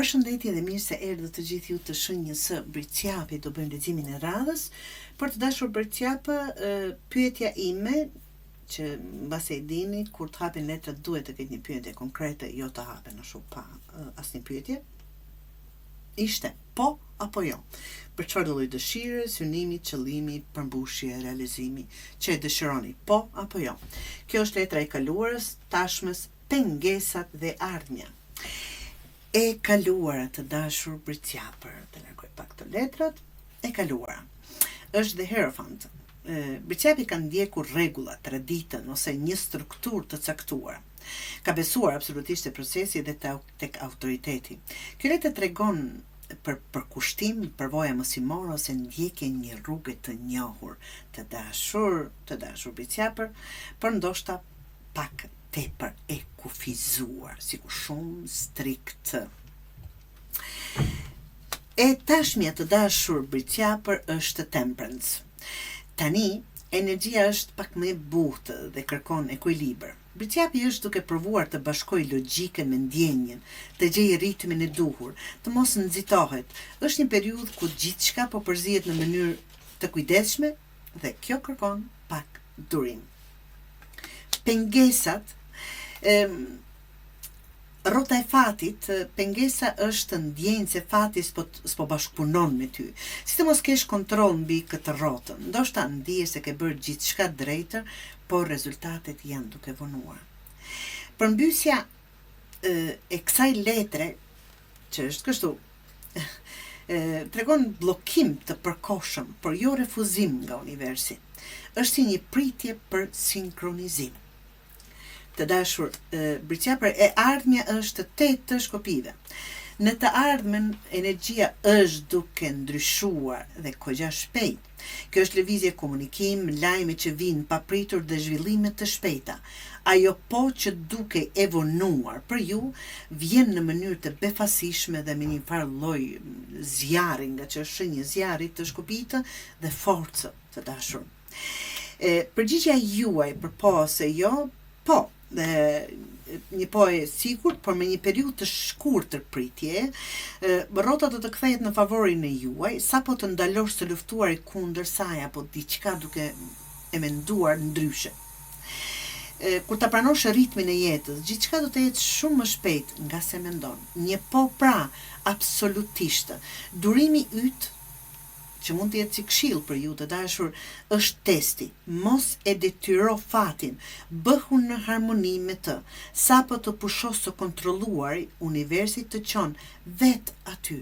Përshëndetje dhe mirë se erdhët të gjithë ju të shenjës së Bricjapit, do bëjmë leximin e radhës. Por të dashur Bricjapë, pyetja ime që mbase e dini, kur të hapen letrat duhet të ketë një pyetje konkrete, jo të hapen ashtu pa asnjë pyetje. Ishte po apo jo. Për çfarëdo lloj dëshire, synimi, qëllimi, përmbushje, realizimi që e dëshironi, po apo jo. Kjo është letra e kaluarës, tashmes, pengesat dhe ardhmja. E kaluara të dashur Bricjapër, të largoj pak këto letrat, e kaluara. Është The Hierophant. Bricjapi ka ndjekur rregullat, traditën ose një strukturë të caktuar. Ka besuar absolutisht te procesi dhe tek autoriteti. Kjo letër tregon për përkushtim, përvoja mësimore ose ndjekje një rruge të njohur, të dashur, të dashur Bricjapër, por ndoshta pak tepër e kufizuar, sikur shumë strikt. E tashmja të dashur Bricjapër është Temperance. Tani, energjia është pak më e butë dhe kërkon ekuilibër. Bricjapi është duke provuar të bashkojë logjikën me ndjenjën, të gjejë ritmin e duhur, të mos nxitohet. Është një periudhë ku gjithçka po përzihet në mënyrë të kujdesshme dhe kjo kërkon pak durim. Pengesat, rrota e fatit, pengesa është ndjenjë se fati s'po s'po bashkëpunon me ty. Si të mos kesh kontroll mbi këtë rrotë. Ndoshta ndihesh se ke bërë gjithçka drejt, por rezultatet janë duke vonuar. Përmbysja e kësaj letre, që është kështu, tregon bllokim të përkohshëm, por jo refuzim nga universi. Është si një pritje për sinkronizim. Të dashur Bricjapër, e ardhmja është tetë të shkopinjve. Në të ardhmen energjia është duke ndryshuar dhe kogja shpejt. Kjo është lëvizje komunikim, lajme që vijnë papritur dhe zhvillime të shpejta. Ajo po që dukej e vonuar për ju, vjen në mënyrë të befasishme dhe me një farë lloj zjarri, nga që është shenjë zjarri të shkopinjtë dhe forcë të dashur. E, përgjigja juaj për po ose jo, po, dhe një po e sigurt, por me një periudhë të shkurtër pritje, rrota do të kthehet në favorin e juaj, sapo të ndalosh së luftuari kundër saj apo diçka duke e menduar ndryshe. Kur ta pranosh ritmin e jetës, gjithçka do të ecë shumë më shpejt nga se mendon. Një po pra, absolutisht. Durimi yt që mund të jetë si këshillë për ju të dashur, është testi. Mos e detyro fatin, bëhu në harmoni me të. Sapo të pushosh së kontrolluari, universi të çon vetë aty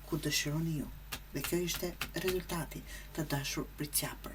ku dëshironi ju. Dhe kjo ishte rezultati, të dashur Bricjapër.